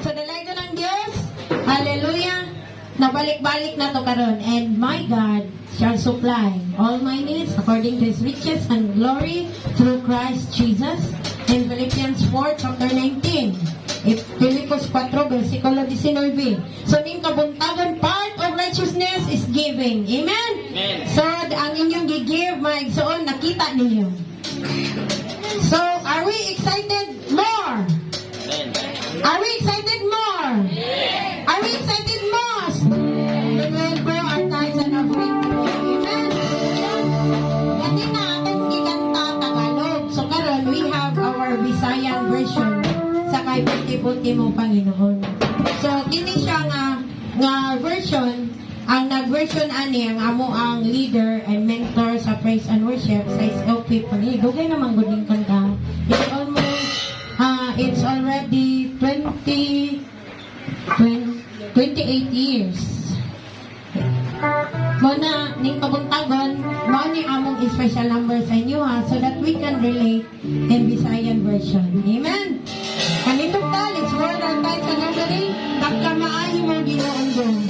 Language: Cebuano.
So dalaygon ang Dios. Hallelujah. Nabalik-balik na to karon, "And my God shall supply all my needs according to His riches and glory through Christ Jesus." In Philippians 4 chapter 19. If Filipos 4 versikulo 19. So ning kabuntagon, part of righteousness is giving. Amen? Amen. So ang inyong gi-give, mga igsoon, nakita ninyo. So are we excited more? Amen. Are we excited more? Are we excited most? We will grow our tithes and offering today. Amen. Dati na atong gikanta Tagalog. So karon we have our Visayan version sa "Kay Buti-Buti Mo Panginoon." So kini siya nga version, ang nag-version ani ang amo ang leader and mentor sa praise and worship sa SLP Panginoon. Dugay naman gud ning kanta. It's already 20, 28 years. Mao na ning kabuntagon, mao ni among special number sa inyo ha, so that we can relate in Visayan version. Amen? Kanindot ta, let's roll our tithes and offering. Pagkamaayo mo, Ginoong Diyos.